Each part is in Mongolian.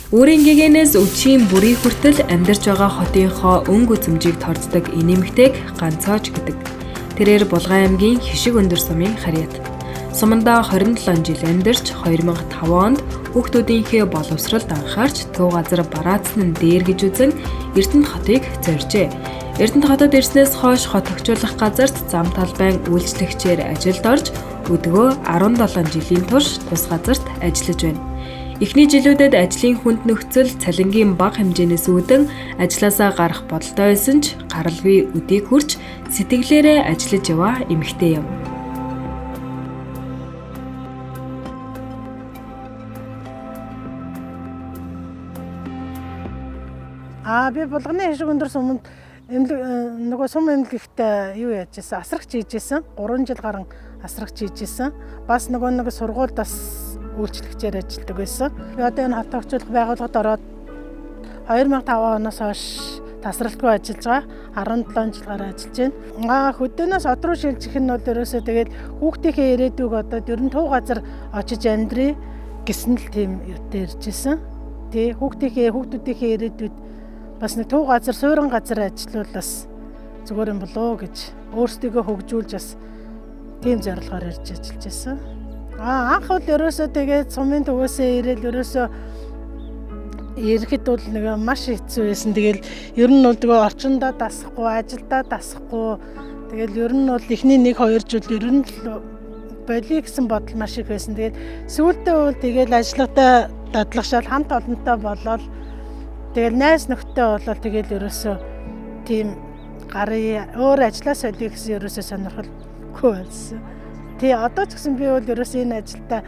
Өөрийн гэгээнээс үдшийн бүрий хүртэл амьдарч байгаа хотынхоо өнгө үзэмжийг торддог энэ эмэгтэйг Ганцоож гэдэг. Тэрээр Булган аймгийн Хишиг өндөр сумын харьяат. Сумандаа 27 жил амьдарч 2005 онд хүүхдүүдийнхээ боловсролд анхаарч төв газар бараацсан нь дээр гэж үзэн Эрдэнэт хотыг зорьжээ. Эрдэнэт хотод ирснээс хойш хот тохижуулах газарт зам талбайн үйлчлэгчээр ажилд орж өдгөө 17 жилийн турш тус газарт ажиллаж байна. Эхний жилүүдэд ажлын хүнд нөхцөл цалингийн бага хэмжээнээс үүдэн ажлаасаа гарах бодолтой байсан ч гаралгүй өдийг хүрч сэтгэлээрээ ажиллаж яваа эмэгтэй юм. Би Булганы Хишиг өндөр суманд нөгөө сум эмнэлэгт юу яаж исэн, асрагч хийж исэн. 3 жил гарan асрагч хийж исэн. Бас нөгөө нэг сургуульд бас үйлчлэгчээр ажилладаг байсан. Би одоо энэ хот тохижуулах байгууллагад ороод 2005 оноос хойш тасралтгүй ажиллаж байгаа. 17 жил гарan ажиллаж байна. Хөдөөнөөс од руу шилжих нь бол ерөөсөө тэгээд хүүхдийнхээ ирээдүйг одоо ер нь төв газар очиж амьдрий гэсэн л тийм юутай ирж исэн. Тий, хүүхдүүдийнхээ ирээдүйд бас нэг төв газар, суурин газар ажиллавал бас зүгээр юм болоо гэж өөрсдийгөө хөгжүүлж бас тийм зорилгоор ирж ажиллаж байсан. Анх бол ерөөсөө тэгээд сумын төвөөсөө ирээл ерөөсөө ирэхэд бол нэг маш хэцүү байсан. Тэгэл ер нь бол тэгээ орчиндоо дасахгүй, ажилдаа дасахгүй. Тэгэл ер нь бол эхний 1-2 жил ер нь л болиё гэсэн бодол маш их байсан. Тэгээд сүүлдээ бол тэгэл ажиллагтай дадлагшаал хамт олонтой болоод тэгэл найз нөхдөд болоод тэгэл ерөөсөө тийм гарын өөр ажлаа солиё гэсэн ерөөсөө сонирхолгүй болсон. Тий, одоо ч гэсэн би бол ерөөсөө энэ ажилдаа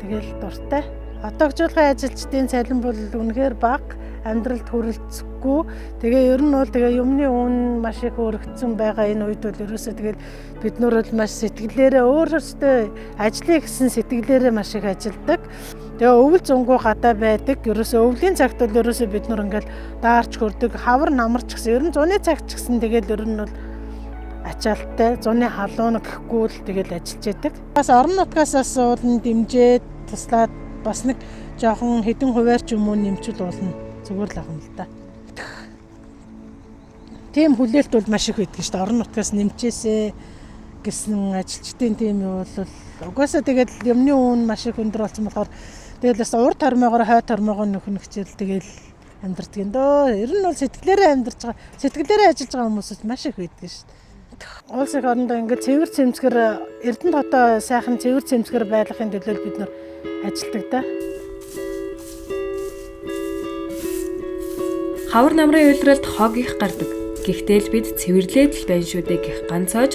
тэгэл дуртай. Хотогжуулгын ажилчдын цалин бол үнэхээр бага, амьдралд хүрэлцэхгүй. Тэгээ ер нь бол тэгээ юмны үн маш их өргөцсөн байгаа энэ үед бол ерөөсөө тэгэл бид нар бол маш сэтгэлээрээ өөрөөсөө ажлыг гэсэн сэтгэлээрээ маш их ажилдаг. Тэгээ өвөл зунгуу гадаа байдаг. Ерөөсөө өвлийн цагт бол ерөөсөө бид нар ингээл даарч хөрдөг, хавар намарч гэсэн. Ер нь зуны цагт ч гэсэн тэгэл ер нь бол ачаалттай, зуны халуун гэхгүй л тэгэл ажиллаж яадаг. Бас орон нутгаас бас уулын дэмжээд туслаад бас нэг жоохон хэдэн хувиар ч юм уу нэмчүүл уулна. Зүгээр л ах юм л да. Тийм хүлээлт бол маш их байдаг шүү дээ. Орон нутгаас нэмчээсээ гэсэн ажилчдын тийм юу бол угаасаа тэгэл юмны үн маш их өндөр болсон болохоор тэгэл бас урд тормоогоор хой тормоогоо нөхөн хичээл тэгэл амьдардаг юм дөө. Ер нь бол сэтгэлээрээ амьдарч байгаа, сэтгэлээрээ ажиллаж байгаа хүмүүс маш их байдаг шүү дээ. Улс их орондоо ингээд цэвэр цэмцгэр Эрдэнэт хотоо сайхан цэвэр цэмцгэр байлгахын төлөө бид нар ажилладаг да. Хавар намрын улиралд хог их гардаг. Гэхдээ л бид цэвэрлээд л байна шүү дээ гэх Ганцоож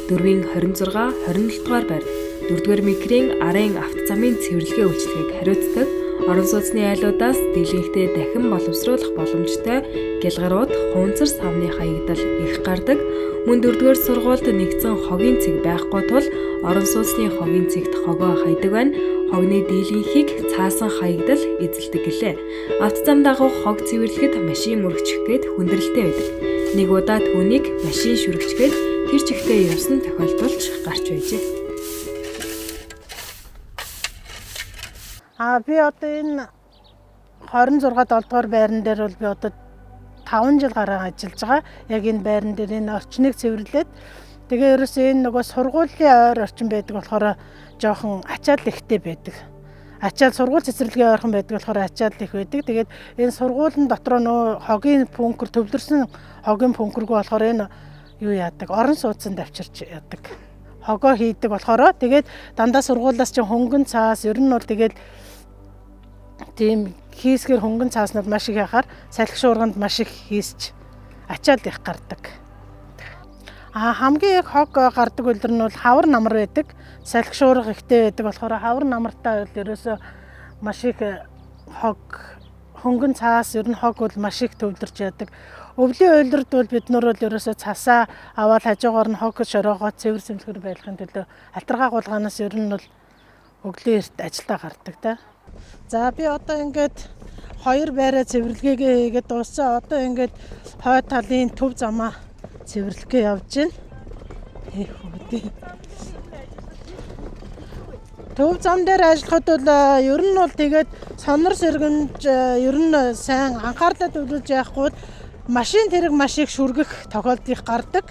4-ийн 26, 27 дугаар байр 4-р микрийн арын автозамын цэвэрлэгээ үйлчилгээг хариуцдаг. Орон сууцны айлуудаас дийлэнхтэй дахин боловсруулах боломжтой гялгарууд хунцар савны хаягдал их гардаг. Мөн 4-р сургуульд нэгдсэн хогийн цэг байхгүй тул орон сууцны хогийн цэгт хогоо хайдаг байна. Хогны дийлэнхийг цаасан хаягдал эзэлдэг гэлээ. Автозам дагуух хог цэвэрлэхэд машин мөрөгчих гээд хүндрэлтэй байдаг. Нэг удаа түүнийг машин шүргчгээд тэр чигтээ явсан тохиолдолч гарч байжээ. Би одоо энэ 26 7 дугаар байран дээр бол би одоо 5 жил гарan ажиллаж байгаа. Яг энэ байран дээр энэ орчныг цэвэрлээд тэгээ ерөөсөө энэ нөгөө сургуулийн ойр орчин байдаг болохоор жоохон ачаал ихтэй байдаг. Ачаал сургууль цэцэрлэгийн ойрхон байдаг болохоор ачаал их байдаг. Тэгээд энэ сургуулийн дотроо нөгөө хогийн пүнкер төвлөрсөн хогийн пүнкергүй болохоор энэ юу яадаг? Орон сууцнд авчирч яадаг. Хогоо хийдэг болохоор тэгээд дандаа сургуулиас чинь хөнгөн цаас ер нь бол тэгээд тийм хийсгэр хөнгөн цааснууд маш их яхаар салхи шуурганд маш их хийсч ачаал их гардаг. Хамгийн их хог гардаг үлрэн нь бол хавар намар байдаг. Салхи шуурга ихтэй байдаг болохоор хавар намартай бол ерөөсөө маш их хог хөнгөн цаас ер нь хог бол маш их төвлөрч яадаг. Өвлийн улирд бол бид нар бол ерөөсөө цасаа аваад хажуугаар нь хог шороогоо цэвэр сэмлэхэр байлгахын төлөө алтаргаа гулгаанаас ер нь бол өглөө эрт ажилдаа гардаг да. За би одоо ингээд 2 байраа цэвэрлэгээгээ хийгээд дууссан. Одоо ингээд хой талын төв замаа цэвэрлэхгээ явж байна. Төв зам дээр ажиллахад бол ер нь бол тэгээд Сонор сэргэмж ер нь сайн анхаарлаа төвлөрүүлж яахгүй бол машин тэрэг маш их шүргэх тохиолдол их гардаг.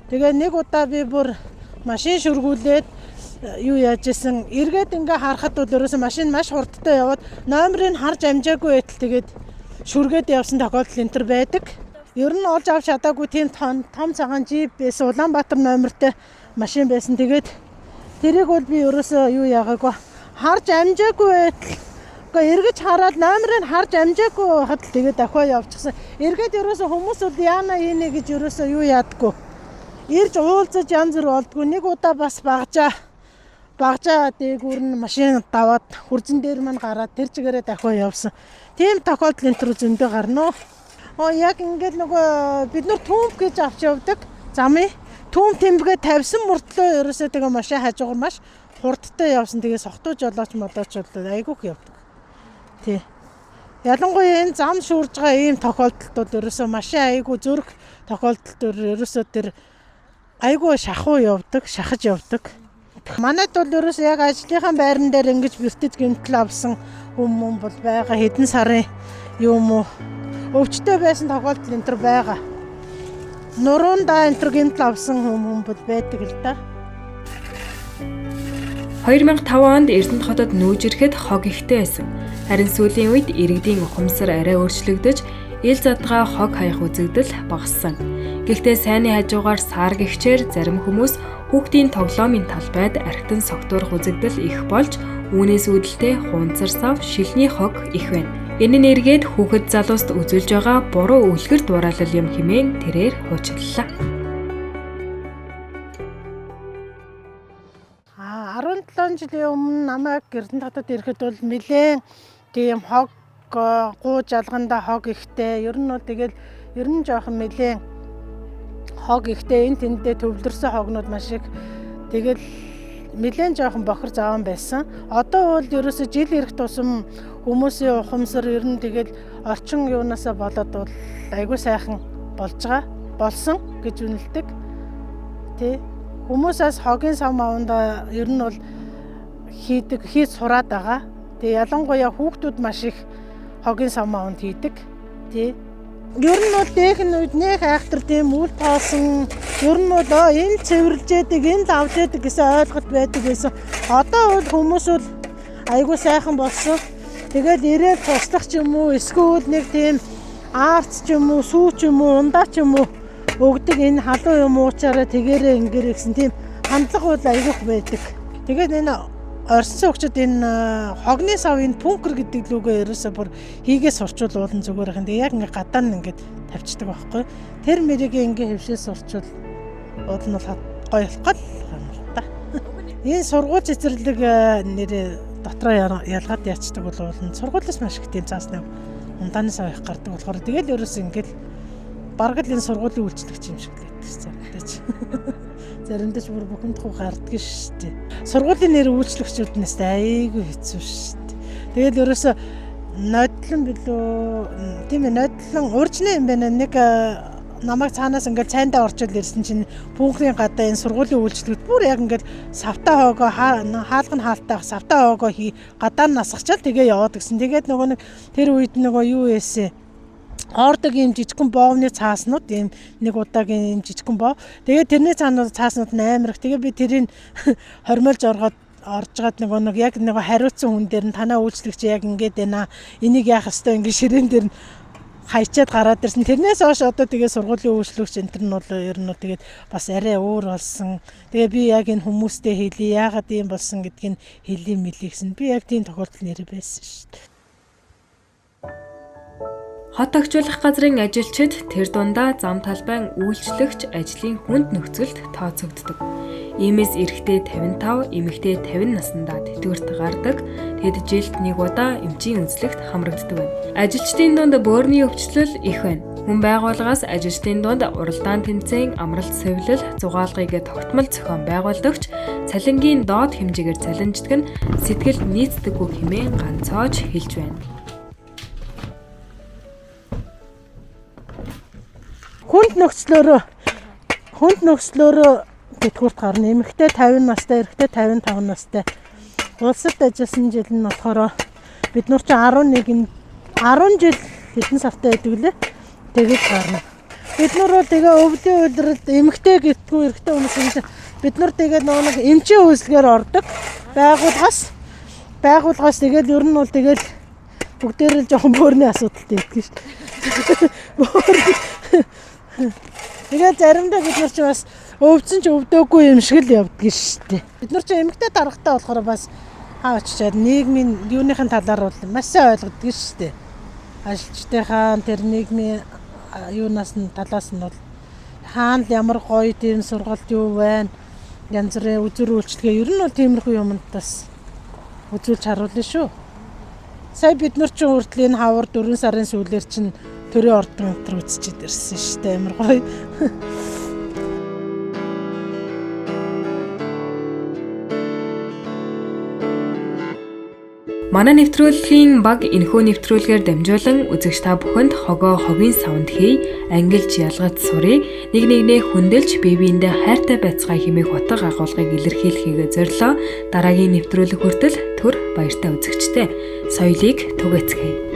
Тэгээ нэг удаа би бүр машин шүргүүлээд юу яаж исэн, эргээд ингээ харахад бол ерөөсөн машин маш хурдтай яваад номерыг харж амжаагүй байтал тэгээд шүргээд явсан тохиолдол энэ төр байдаг. Ер нь олж авч чадаагүй тийм том цагаан джип байсан, Улаанбаатар номертой машин байсан. Тэгээд тэрийг бол би ерөөсөө юу яагаагүй, харж амжаагүй байтал, үгүй, эргэж хараад номерыг харж амжаагүй байхад л тэгээд дахиад явчихсан. Эргээд ерөөсөө хүмүүс бол яана ийнэ гэж ерөөсөө юу яадаггүй. Ирж уулзаж янз бүр болдгоо. Нэг удаа бас багжаа дээгүүр нь машин даваад хүрзэн дээр маань гараад тэр чигээрээ дахиад явсан. Тийм тохиолдол энэ төр зөндөө гарна. Оо, яг ингээд нөгөө бид нар түүмп гэж авч явдаг замын түүмп тэмбгээ тавьсан мөртлөө ерөөсөө тэгээ машин хажуугаар маш хурдтай явсан. Тэгээ согтуу жолооч молооч бол айгүйх явдаг. Тий. Ялангуяа энэ зам шүүрж байгаа ийм тохиолдолд бол ерөөсөө машин айгүй зөрөх тохиолдолд ерөөсөө тэр айгүй шахуу явдаг, шахаж явдаг. Манайд бол ерөөсөө яг ажлынхаа байран дээр ингэж бэртэж гэмтэл авсан хүмүүс бол байгаа. Хэдэн сарын юм уу өвчтөй байсан тохиолдол энэ төр байгаа. Нурундаа энэ төр гэмтэл авсан хүмүүс бол байдаг л да. 2005 онд Эрдэнэт хотод нүүж ирэхэд хог ихтэй байсан. Харин сүүлийн үед иргэдийн ухамсар арай өөрчлөгдөж, ил задгаа хог хаях үзэгдэл багассан. Гэхдээ сайнны хажуугаар сар гэгчээр зарим хүмүүс хүүхдийн тоглоомын талбайд архитан согтуурах үзэгдэл их болж, үүнээс үүдэлтэй хунцар сав, шилний хог их байна. Энэ нь эргээд хүүхэд залууст үзүүлж байгаа буруу үлгэр дуурайлал юм хэмээн тэрээр хуучлалаа. 17 жилийн өмнө намайг Эрдэнэт хотод ирэхэд бол нэлээн тийм хог гуу жалгандаа хог ихтэй. Ер нь бол тэгэл ер нь жоохон нэлээн хог ихтэй, энэ тэндээ төвлөрсөн хогнууд маш их. Тэгэл нэлээн жоохон бохир заван байсан. Одоо бол ерөөсө жил ирэх тусам хүмүүсийн ухамсар ер нь тэгэл орчин юунаасаа болоод бол айгүй сайхан болж байгаа, болсон гэж үнэлдэг. Тий. Хүмүүсээс хогийн сав маванда ер нь бол хийдэг, хийж сураад байгаа. Тэгээ ялангуяа хүүхдүүд маш их хогийн сав маванд хийдэг. Тий. Ер нь бол дээхэн үед нэх айхтар тийм үл тоосон, ер нь бол энэ цэвэрлжээдэг, энэ л авч яадаг гэсэн ойлголт байдаг байсан. Одоо бол хүмүүс бол айгүй сайхан болсон. Тэгээд ирээд туслах ч юм уу, эсвэл нэг тийм аарц ч юм уу, сүү ч юм уу, ундаа ч юм уу өгдөг, энэ халуун юм уучаараа тэгээрээ ингээрэй гэсэн тийм хандлага бол айгүйх байдаг. Тэгээд энэ орсон суугчид энэ хогны сав, энэ пүнкер гэдэг лүгээ ерөөсөө бүр хийгээ сурчвал уулан зүгээр ахын. Тэгээ яг ингээ гадаа нь ингээд тавьчихдаг байхгүй. Тэр мэрийг ингээ хөвшөө сурчвал уул нь бол гоё болох гол юм л та. Энэ сургууль цэцэрлэг нэрээ дотроо ялгаад яачдаг бол уулан сургуулиас маш их тийм цаасны ундааны сав их гардаг болохоор тэгэл ерөөсөө ингээл бараг л энэ сургуулийн үйлчлэгч юм шиг л байдаг заримдаа ч. Заримдаа ч бүр бухимдах гардаг шүү дээ. Сургуулийн нэр үйлчлэгчүүд нэст айгүй хэцүү шүү дээ. Тэгэл ерөөсөө нодлон билүү, тийм ээ, нодлон уржны юм байна. Нэг намайг цаанаас ингээл цайндаа орчод ирсэн чинь бүүнхрийн гадаа энэ сургуулийн үйлчлэгчүүд бүр яг ингээл савтаа хоогоо хаалга нь хаалтаа савтаа хоогоо хий гадаа нь насгачаал тэгээ яваад гисэн. Тэгээд нөгөө нэг тэр үед нөгөө юу яасан, ордог ийм жижигхэн боовны цааснууд, ийм нэг удаагийн ийм жижигхэн боо. Тэгээд тэрний цаанууд цааснууд нь амар их. Тэгээ би тэрийг хормойлж оргоод орж гад нөгөө нэг яг нөгөө хариуцсан хүн дээр нь танаа үйлчлэгч яг ингээд байна. Энийг яах ёстой, ингээд ширээн дээр нь хайчаад гараад ирсэн. Тэрнээс хойш одоо тэгээ сургуулийн үйлчлэгч энэ төр нь бол ер нь тэгээд бас арай өөр болсон. Тэгээ би яг энэ хүмүүстэй хэлье, яагаад ийм болсон гэдгийг хэлье мэлье гэсэн. Би яг тийм тохиолдол нэр байсан шүү дээ. Хот тохижуулах газрын ажилчид тэр дундаа зам талбайн үйлчлэгч ажлын хүнд нөхцөлд тооцогддог. Иймээс эрэгтэй 55, эмэгтэй 50 наснда тэтгэврт гардаг. Тэд жилд нэг удаа эмчийн үзлэгт хамрагддаг байна. Ажилчдын дунд бөөрийн өвчлөл их байна. Хүн байгууллагаас ажилчдын дунд уралдаан тэмцээн, амралт сэвлэл, зугаалгыг тогтмол зохион байгуулдагч цалингийн доод хэмжээгээр цалинждаг нь сэтгэлд нийцдэггүй хэмээн ганцоож хэлж байна. Хүнд нөхцлөөрөө тэтгэврт гарна. Эмэгтэй 50 настай, эрэгтэй 55 настай. Улсад ажилласан жил нь болохоор Бид нар чинь 11 10 жил хэдэн сартай байдаг лээ. Тэгээд гарна. Бид нар бол тэгээ өвлийн улиралд эмэгтэй гэтгүй эрэгтэй хүмүүс юм чинь бид нар тэгээд нөгөө нэг эмчийн үйлчлэгээр ордог. Байгууллагаас тэгээд ер нь бол тэгээд бүгдээр л жоохон бөөрийн асуудалтай байдаг шүү дээ. Тэгээд заримдаа бид нар ч бас өвдсөн ч өвдөөгүй юм шиг л явдаг шүү дээ. Бид нар ч эмэгтэй даргатай болохоор бас хаа очичаад нийгмийн юуныхын талаар бол маш сайн ойлгодог шүү дээ. Ажилчдынхаа тэр нийгмийн юунаас нь талаас нь бол хаана л ямар гоё тийм сургалт юу байна. Янз бүрийн үзүүр үйлчилгээ ер нь бол тиймэрхүү юмд бас үзүүлж харуулна шүү. Сая бид нар ч хүртэл энэ хавар 4 сарын сүүлээр чинь төрийн ордон энэ төр үзчихэд ирсэн шүү дээ. Амар гоё. Манай нэвтрүүлгийн баг энэхүү нэвтрүүлгээр дамжуулан үзэгч та бүхэнд хогоо хогийн савнд хий, ангилж ялгаж сурыг, нэг нэгнээ хүндэлж бие биендээ хайртай байцгаая хэмээх утга агуулгыг илэрхийлэхийг зорилоо. Дараагийн нэвтрүүлэг хүртэл түр баяртай үзэгчтэй. Соёлыг түгээцгээе.